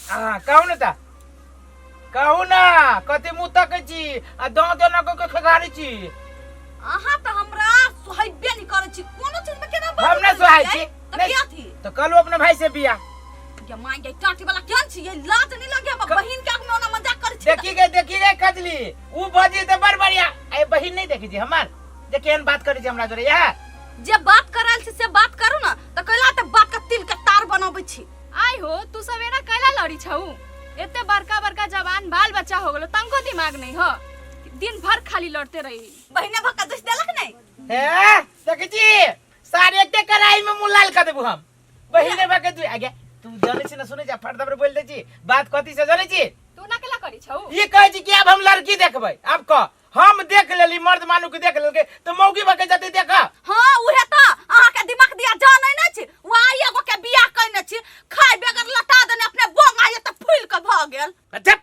अहाँ कहू ने तऽ, कहू ने कथी मुँह तकै छी आ दऽ दऽ न कऽ के खेघारै छी? अहाँ तऽ हमरा सोहेबे नहि करै छी कोनो चीज में, केना हम नहि सोहाइ छी। तऽ नहि। किया थी? तऽ कहलू अपना भाई से बियाह। गे माय गे, टाटी वाला केहन छी ये? लाज नहीं लगे बा बहिन के आगू में ओना मजाक करै छी? देखी गे, देखी गे कजली, ऊ बजी तऽ बड़ बढ़िया। ए बहिन नहीं देखी छी हमर जे केहन बात करै छी हमरा जोरे इएह? जे बात करल छी से बात करू ना, तऽ कैला तऽ बात के तिल के तार बनाबै छी। आइ हो, तू सब एना कैला लड़ी छौ? एते बड़का बड़का जवान बाल बच्चा हो गेलो, तनको दिमाग नहीं हो, दिन भर खाली लड़ते रही। बहिने भक्का दोष देलक नहीं? हे देखै छी, सारे एके कढ़ाई में मुँह लाल कऽ देबू हम। बहिने भके तू आगे तू जानै छी ना, सुनै छी, फट दबर बोल दै छी। बात कथी से जानै छी? तू ना केला करी छौ? ई कहै छी कि आब हम लड़की देखबै। आब कह, हम देख लेली, मर्द मानू के देख लेलकै तऽ मौगी भके जते देख। हाँ, उहे तऽ अहाँ के दिमाग दिया जानै नै छी। वहाँ एगो के बियाह कयने छी, खाय बेगर लटा देने अपने बोंगा ये तऽ फूल के भऽ गेल। अच्छा,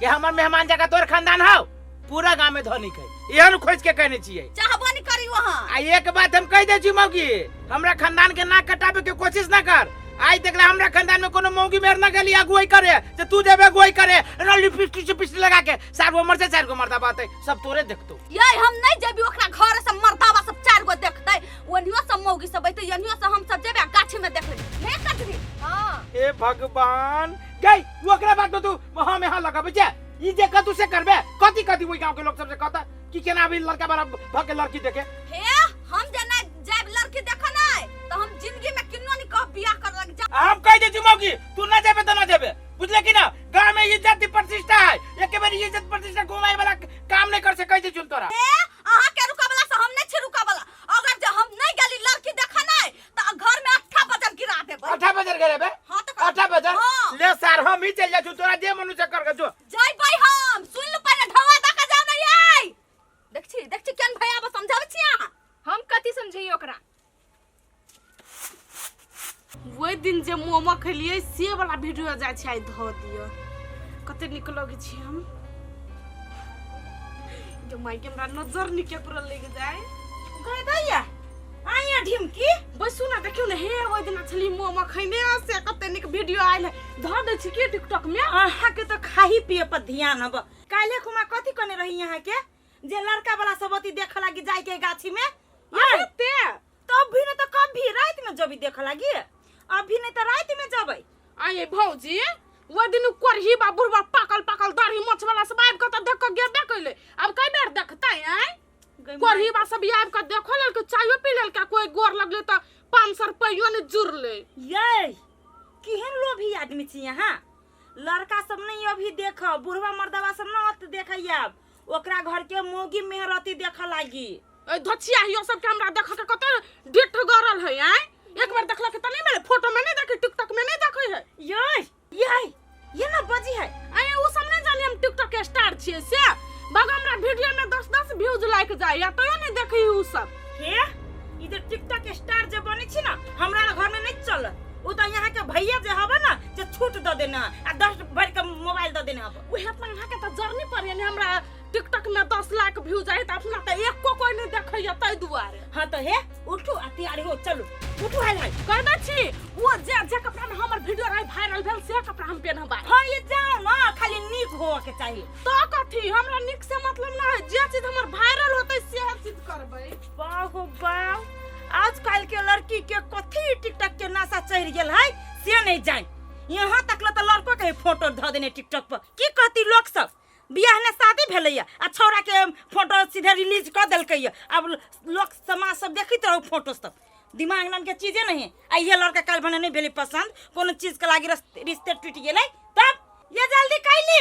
ये हमर मेहमान जगह तोर खानदान हौ, पूरा गांव में धनिक है, एहन खोज के कहने छियै। चाहबो नहीं करी वहाँ। आ एक बात हम कह दै छी मौगी, हमरा खानदान के नाक कटाबे के कोशिश ना कर। आइ देखला हमरा खानदान में कोनो मौगी मेहर ना गेली अगुवाई करे जे तू जेबे अगुवाई करे ना लिपस्टिक लिपस्टिक लगा के चार गो मर से चार गो मर्दा बात है सब तोरे देखतो। ये हम नहीं जेबी ओकरा घर से, मर्दावा सब चार गो देखतै, ओनियो सब मौगी सब अइतै, एनियो से हम सब जेबे आ गाछी में देख लेबै। हे कजरी। हाँ। हे भगवान, गई ओकरा बात तो तू वहां में हां लगाबे छे, ई जे कतू से करबे कथी कथी ओइ गांव के लोग सबसे कहता कि केना अभी लड़का बड़ा भग के लड़की देखे। हे हम जे नहीं जाब लड़की देखे नहीं तो हम जिंदगी में किन्नो नहीं कह बियाह कर लग जा। हम कह दे छी मौगी, तू ना जेबे तो ना जेबे, बुझले कि ना? गांव में इज्जत की प्रतिष्ठा है, एक बेर इज्जत प्रतिष्ठा घुमाए वाला काम नहीं कर सकै छी चुन तोरा। हे अहाँ के रुका वाला से हम नहीं छी रुका वाला, अगर जे हम नहीं गेली लड़की देखे नहीं तो घर में 8 बजर गिरा देबै। 8 बजर गिरेबे? हाँ तो 8 बजर? हाँ। ले सार हम ही चल जा छु, तोरा जे मनु से कर के जो। जइबै हम, सुन लू पहिले ढवा द के जाउ नहीं आई। देखছি देखছি केन भैया बस समझाबै छी अहाँ। हम कथी समझैयै ओकरा? ओहि दिन जे मोमो खेलियै से वाला वीडियो जाइ छै आइ धऽ दिअ, कते नीक लगै छै। हम गे माय के, हमरा नजर नी केकरो लागि जाय। गए दैया आइया ढिमकी। बैसू ना, देखियौ ने। हे ओहि दिना छली मोमो खैने से कते नीक वीडियो आयल है, धऽ दै छी की टिकटॉक में? अहाँ के तो खाही पिए पर ध्यान हब। काल्हे खुमा कथी कहने रही यहाँ के जे लड़का वाला सब अथी देखे लागी जाय के गाछी में? अरे ते तब भी नहीं तो कब भी रात में जबी देखे लागी, अभी नहीं तो रात में जबै। आये भौजी, ओहि दिन कोरही बा बुढ़बा पाकल पाकल दाढ़ी मोछ वाला सब आबि कऽ तऽ देख कऽ गेबे कैले, आब कई बेर देखतै? आँय, कोरही बा सब आबि कऽ देखो लेलकै, चायो पी लेलकै, कोई गोर लगलै तऽ 500 रुपैयो नहि जुड़लै। ये केहन लोभी आदमी छी यहाँ। लड़का सब नहीं अभी देख, बुढ़वा मर्दवा सब न अत देखैया, आब ओकरा घर के मौगी मेहरती देख लागी। ए धचिया हियो सबके हमरा देख के कते डिठ गरल है। आँय, एक बार देखलक तऽ नहीं मिले, फोटो में नहीं देखे, टिकटॉक में नहीं देखे है। ये ये ये ना बजी है। आये उ सब नहीं जानी हम टिकटॉक के स्टार छियै से, बग हमरा वीडियो में 10 10 व्यूज लाइक जाय या तैयो नहीं देखै उ सब। हे इधर टिकटॉक स्टार जे बने छी ना, हमरा घर में नहीं चल। उ तो यहाँ के भैया जे हबे ना जे छूट द देना आ 10 भर के मोबाइल द देना हबे। उहे अपन अहाँ के तऽ जरनी पर यानी हमरा टिकटॉक में 10 लाख व्यूज आय तऽ अपना तऽ एको कोई नहीं देखैया ताहि दुआरे। हाँ तो हे उठू आ तैयारी हो, चलू उठू हाल हाल। कह दै छी वो जे जे कपड़ा में हमर वीडियो रहे वायरल भेल से कपड़ा हम पेनहबै। हाँ ये जाओ ना, खाली नीक हो के चाहिए। तो कथी हमरा नीक से मतलब ना है, जे चीज हमर वायरल होतै से चीज करबै। बाह हो बाह, आजकल के लड़की के कथी टिकटॉक के नासा चढ़ गेल है से नहीं जान। यहाँ तक ल तो लड़को के फोटो धऽ देने टिकटॉक पर, की कहती लोग सब? बियाह ने शादी भेलैया आ छौड़ा के फोटो सीधे रिलीज कऽ देलकैया, अब लोक समाज सब देखैत रहू फोटो सब। दिमाग नाम के चीजे नहीं। आ इहे लड़का काल्हि भने नहीं भेलै पसंद, कोनो चीज के लागी रिश्ते टूटि गेलै तब ये जल्दी कैली।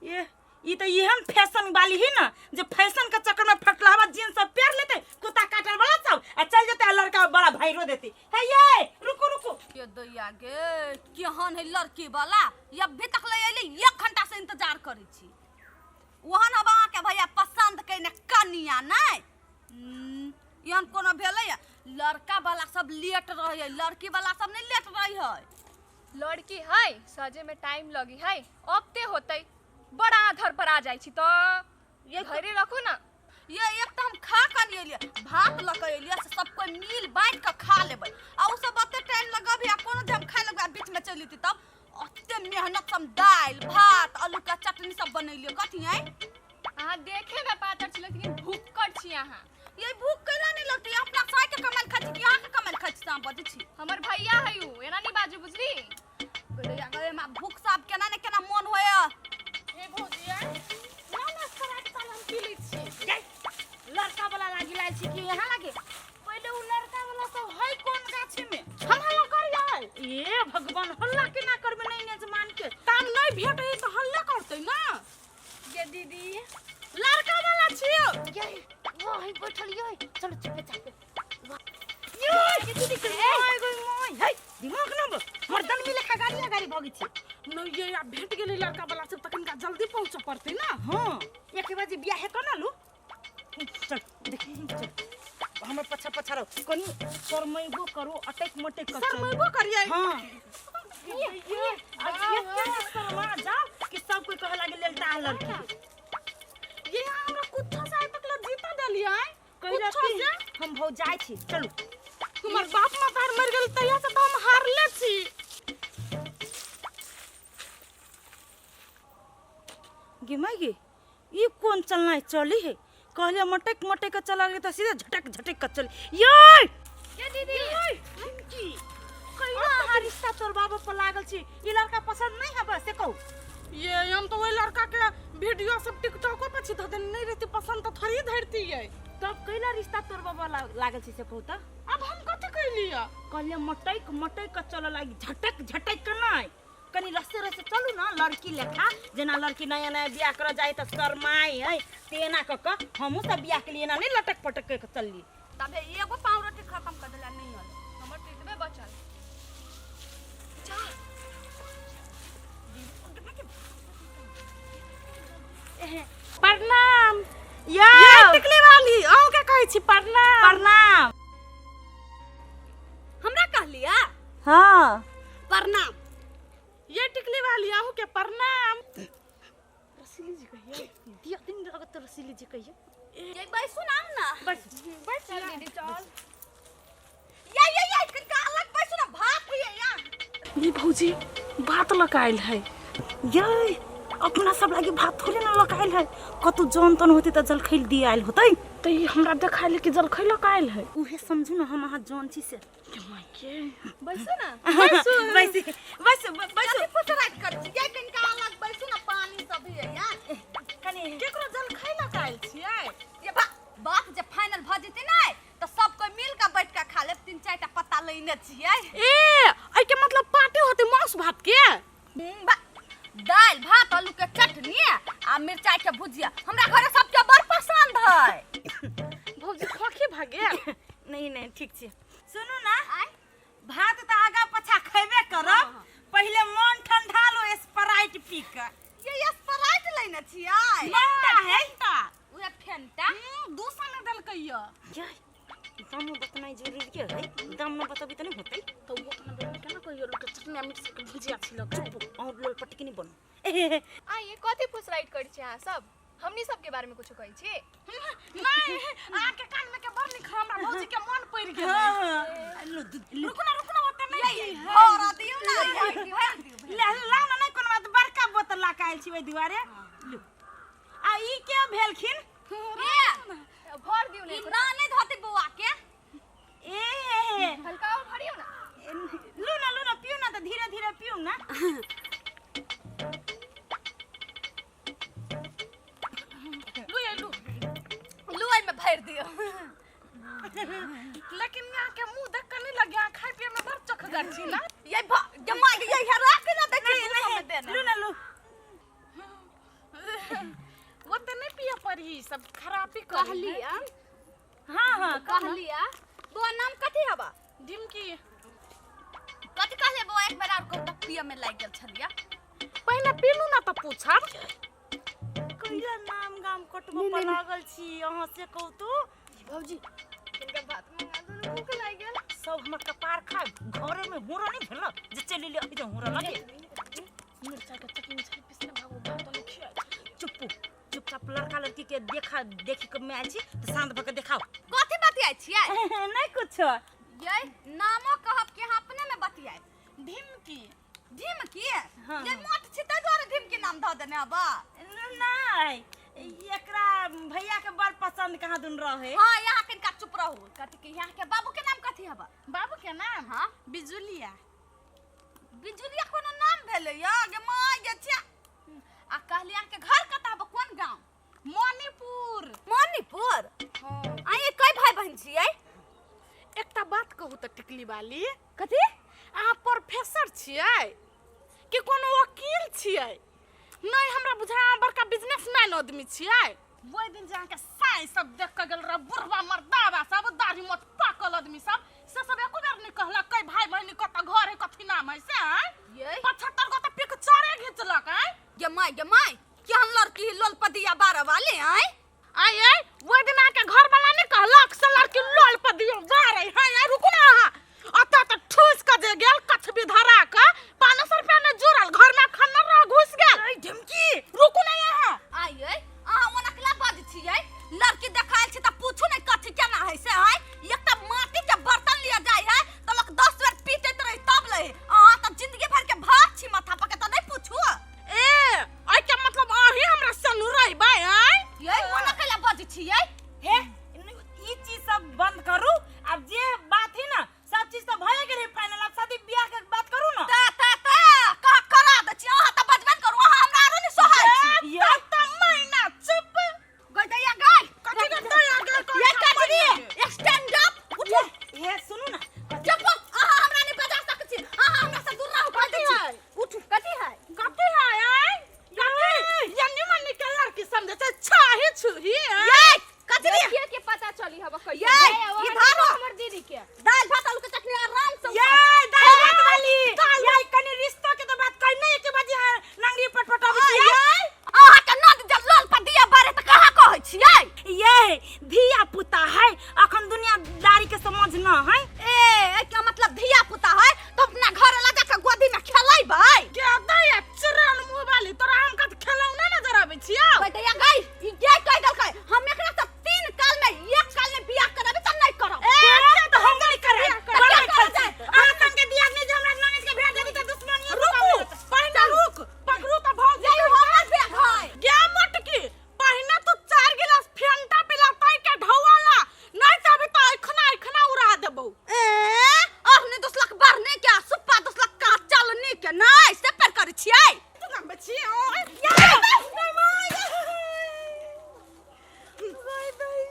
ये ई तो एहन फैशन वाली ही ना जे फैशन के चक्कर में फटलावा जींस सब पहन लेते, कुत्ता काटल वाला सब, आ चल जेते आ लड़का बड़ा भाईरो देते। हे ये रुकू रुकू। ये दैया गे, केहन है लड़की वाला? ये अभी तक ले अइली, 1 घंटा से इंतजार करै छी। ओहन अब अहाँ के भैया पसंद कइने कनिया नहीं। एहन कोनो भेलै? लड़का वाला सब लेट रहे है, लड़की वाला सब नहीं लेट रहे है। लड़की है सजे में टाइम लगी है, अब ते होतै बड़ा आधर पर आ जाइ छी तो ये धैर्य रखू ना। ये एक तो हम खा कर नहीं एलियै, भात लऽ कऽ एलियै से सब कोई मिल बाँटि कऽ खा लेबै, आ ओ सब ओते टाइम लगबही आ कोनो जे हम खाय लगबै आ बीच में चलि जेतै तब अते मेहनत से हम दालि भात आलू के चटनी सब बनैलियो कथी है। अहाँ देखे में पातर छी लेकिन भूखकर छी अहाँ। ये भूख कैला नहीं लगती? अपना साय के कमाल खाइ छी कि अहाँ के कमाल खाइ छी से हम बजै छी। हमर भैया है उ, एना नहीं बाजू बुझली। गैया गए माँ भूख साफ केना ने केना मन होया। हे भौजी ना ना स्प्राइट साल हम पी लै छी। जाय लड़का वाला लागी लाल छी कि यहाँ लागे? पहिले उ लड़का वाला सब है कोन गाछी में? हम हल्ला करियै। ए भगवान हल्ला केना करबे नहीं ने मान के। ताम नहीं भेटै तऽ हल्ला करतै ना। ये दीदी लड़का वाला छियो। ये वो है बैठल ये चलो चुपे चापे। ये ये दीदी के my गई my है दिमाग न मर्दन मिले खा गाड़ी गाड़ी भगी छी। नहीं ये आब भेट गेलै लड़का वाला सब तऽ कनिका जल्दी पहुँचऽ पड़तै ना। हां एक बजे बियाह है कोना लू चल देखी चल हमर पछा पछा रहो कनी शरमैबो करो अटैक मटैक कर शरमैबो करियै। हां ये ये आज ये शर्मा जाओ कि सब कोई कहे लागे लेलता लड़की। ये हमरा कुत्ता से आइ तक ल जीता देलियै। कैला कुछो की से? हम भौ जाय छी चलू। हमर बाप मातार मर गेल तहिया से तऽ हम हारले छी। गे माय गे ई कोन चलना चली है? कहले मटक मटक के चला गए तो सीधा झटक झटक के चली। ये ये दीदी की कैला अहाँ रिश्ता तोर बाबा पर लागल छी? ई लड़का पसंद नहीं है बस से कहू। ये हम तो वही लड़का के वीडियो सब टिकटॉको पर छी धऽ देने नहीं रहती पसंद तऽ थोड़ी धरती ये। तब कैला रिश्ता तोर बाबा लागल छी से कहू त? अब हम कथी कैलियै? कहले मटक मटक के चल लागी झटक झटक के नहीं कनी रस्ते रस्ते चलू ना लड़की लेखा जेना लड़की नया नया बियाह कर जाए त शरमाई है तेना क क हमहू सब बियाह के लिए एना नहीं लटक पटक के चलली। तबे एगो पाव रोटी खत्म कर देला नहीं होल। हमर तो एतबे बचल। प्रणाम। या ये टिकली वाली अहूँ के कहै छी प्रणाम। प्रणाम। हमरा कहलिया? हां प्रणाम। ये टिकली वाली अहूँ के प्रणाम। रसीली जी कहिए दिया दिन लगत तो रसीली जी कहिए। ये बैसू ना ना बस बैठ चल दीदी चल। या या या कनिका अलग बैसू ना भात ये या। ये भौजी भात लकायल है। ये अपना सब लागी भात थोड़े ना लकायल है कतौ जन तन होते त जलखै दिया आयल होतै। त ई हमरा देखायल कि जलखै लकायल है। उहे समझू ना हम अहाँ जन छी से। बैसू ना। बैसू बैसू बैसू बैसू। कथी फुसराइत कर छी? ये कनिका अलग बैसू ना पानी सब ये या। कनी केकरो जलखै लकायल छियै? ये बात जे फाइनल भ जेतै नै त सब कोई मिल के बैठ के खा लेब। तीन चार टा पत्ता लेने छियै। ए एहि के मतलब पार्टी होतै मांस भात के? दालि भात आलू के चटनी आ मिरचाई के भुजिया हमरा घरे सबके बड़ पसंद है। भौजी खोखी भ गेल? नहीं नहीं ठीक छै। सुनू ना भात त आगा पछा खैबे करब पहिले मन ठंडा लो स्प्राइट पी के। ये स्प्राइट लेने छियै? फेंटा है उहे फेंटा। 200 में देलकै य। ये दाम बतनाइ जरूरी है दाम न बतबी त नहीं होतै। तो वो अपना बेटा केना कहियो लोक चटनी आ मिर्ची के भुजिया छिलक। चुप और लोल पटकी नहीं बनू। आ ये कथी फुसराइट करै छी अहाँ सब? हमनी सब के बारे में कुछ कहै छी? नहीं अहाँ के कान में के बड़ नीक हमरा भौजी के मन पड़ि गेल। हां लो दूध लो। रुकू ना रुकू ना ओते नहीं ये भर दियौ ना भर दियौ भर दियौ। ले ला ना नहीं कोनो बात बड़का बोतल ला के आयल छी ओहि दुआरे। लो आ ई के भेलखिन? ये भर दियौ ई ने ना नहीं धोती बौआ के। ए हल्का और भरियौ ना। लू ना लू ना पियू ना त धीरे धीरे पियू ना। लू ये लू लू एहि में भरि दियौ। लेकिन यहाँ के मुंह देख के नहीं लगे यहाँ खाय पिए में बड़ चखगर छी ना। ये जमा के ये हरा के ना देखी दू सौ में देना। लू ना लू। वो तो नहीं पिए पड़ी सब खराबी करी है। कहलिया हां हां कहलिया बौआ नाम कथी हबा? ढिमकी। कथी कहले बौआ एक बेर आर कहू त पिए में लागि गेल छलिया। पहिले पीलू ना त पूछब। कैला नाम गाम कटबो पर लागल छी अहाँ से कहू तो। भौजी किनका भात मंगा दू ना भूख लागि गेल। सब हमर कपार खा घरे में हुरो नहीं भेल जे चलि ले जे हुरो लगे। मिर्चा के चटनी छै पिसने भागो भात नहीं खियाइ छै। चुप चुपचाप लड़का लड़की के देखा देखी के में आयल छी त शांत भ के देखाओ। कथी बतियाइ छियै? नहीं कुछ। ये नामो कहब कि अहाँ अपने में बतियाइ। ढिमकी। ढिमकी? हाँ। ये मोट छी ताहि दुआरे ढिमकी नाम धऽ देने हबा। नहीं, एकरा भैया के बड़ पसंद कहाँ दुन रहे। हाँ, यहाँ किनका चुप रहू। कथी के यहाँ के बाबू के नाम कथी हबा? बाबू के नाम? हाँ। बिजुलिया। बिजुलिया कोनो नाम भेलै या गे माय गे छे। आ कहली अहाँ के घर कतऽ हबा, कोन गांव? मणिपुर। मणिपुर? हाँ। आ ये कई भाई बहन छियै? एकटा बात कहू तऽ टिकली वाली। कथी? अहाँ प्रोफेसर छियै कि कोनो वकील छियै? नहीं, हमरा बुझाय अहाँ बड़का बिजनेसमैन आदमी छियै। ओहि दिन जे अहाँके साइ सब देख कऽ गेल रहै, बुढ़वा मर्दावा सब, दाढ़ी मोछ पाकल आदमी सब, से सब एको बेर नहि कहलक कै भाई बहिन कतऽ घर है, कथी नाम है से? आँय, ये 75 गो तऽ पिक्चरे घिचलक। आँय गे माय गे माय, केहन लड़की है लोलपदिया बारह वाले? आँय आँय आँय, ओहि दिन अहाँके घर वाला नहि कहलक से लड़की लोल पर दियो बारह है? आँय, रुकू ना अहाँ। अतऽ तऽ ठूस कऽ जे गेल कछबी धरा कऽ, 500 रुपया नहि जुड़ल, घर में खन्ना रह घुस गेल। ऐ ढिमकी, रुकू ना अहाँ। आँय आँय, अहाँ ओना केला बाजै छियै? लड़की देखायल छी तऽ पूछू ने कथी केना है से। आँय, एकटा माटी के बर्तन लिया जाय है तऽ लोक 10 बेर पीटैत रही तब लै। अहाँ तऽ जिंदगी भर के भार छी माथा पर के, तऽ नहि पूछू। ए, एहि के मतलब अहीं हमरा सनुरैबै? आँय यै, ओना केला बाजै छियै? हे, ई चीज सब बंद करू। अब जे बात है ना, सब चीज तो भए गेल है फाइनल। अब शादी ब्याह के बात करू ना। ता ता ता कह करा दै छी। अहाँ तऽ बजबे ने करू, अहाँ हमरा आरो नहि सोहाय छी। ये त मैना चुप। गई दैया गई। कथी के दैया गई? ये कजरी, स्टैंड अप, उठू। हे सुनू ना। चुप, अहाँ हमरा नहि बजा सकै छी। अहाँ हमरा से दूर रहू, कह दै छी। उठू। कथी है? कथी है? आँय, कथी यन्नी मन्नी के लड़की समझे छै छाही छुही? आँय ये कजरी, लड़किया के पता चली हबा कहियो। ये, ये इधर आओ। हमर दीदी के दाल भात आलू के चटनी आराम से। ये दाल भात वाली, ये कनी रिश्ता के तो बात कहि नहीं के बाजी है नांगरी पटपटाबै छी। अहाँ के नद जब लोल पर दिया बारे तऽ कहाँ कहै छियै? ये धिया पुता है, अखन दुनियादारी के समझ न है। ए, के मतलब धिया पुता है तो अपना घर ला जाके गोदी में खेलेबै? के दैया चुरन मुँह वाली, तोरा हम कत खेलौना नजर आबै छियौ? गई दैया गई, ई गे कहि देलकै हम एकरा से 3 काल में 1 काल में बियाह करबै तऽ नहि करब। ए तो हम नहीं करे। तऽ बड़ा के खर्चा करतै? अहाँ संगे दियाद नहीं जे हमरा ननद के भेट देती तऽ दुश्मनी। रुकू पहिने, रुक, पकड़ू तऽ भौजी। ये हमर बेग है। गे मोटकी, पहिने तू 4 गिलास फेंटा पिला तै के ढौआला, नहीं तऽ अभी तऽ एखना एखना उड़ा देबौ। ए, अहने दोसलक बारने के सुप्पा दोसलक का चलनी के नहीं से पर करै छियै। तू नाम बची ओए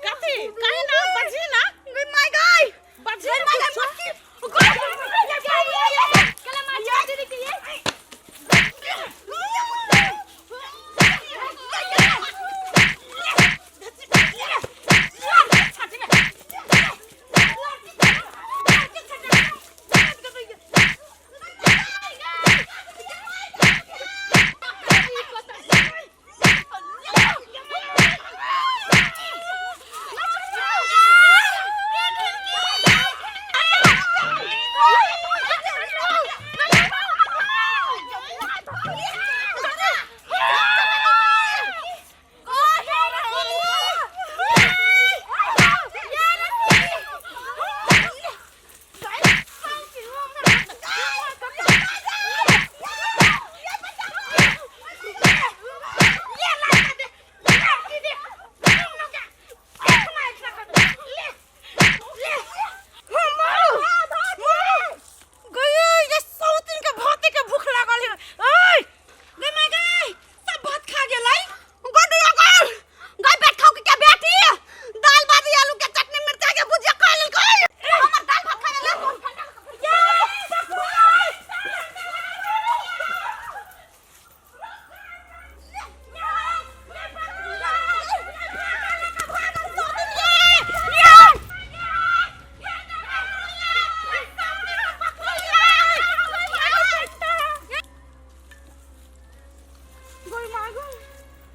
कथी कहीं ना बजी ना। गई my गई। बजी गई ना। My गई। कुछो। मोटकी। केला मार दीदी के ये। गई, ये सौतिन के भाते के भूख लागल है। ओए गई my गई, सब भात खा गेलै। गडुआ गई गई, बैठ खाओ के क्या बेटी, दाल भात आलू के चटनी मिर्चा के भुजिया खा लेल गई। हमर दाल भात खा लेल।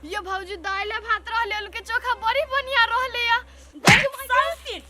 ये भौजी, दाल भात रहले, आलू के चोखा बड़ी बढ़िया रहले या। सौतिन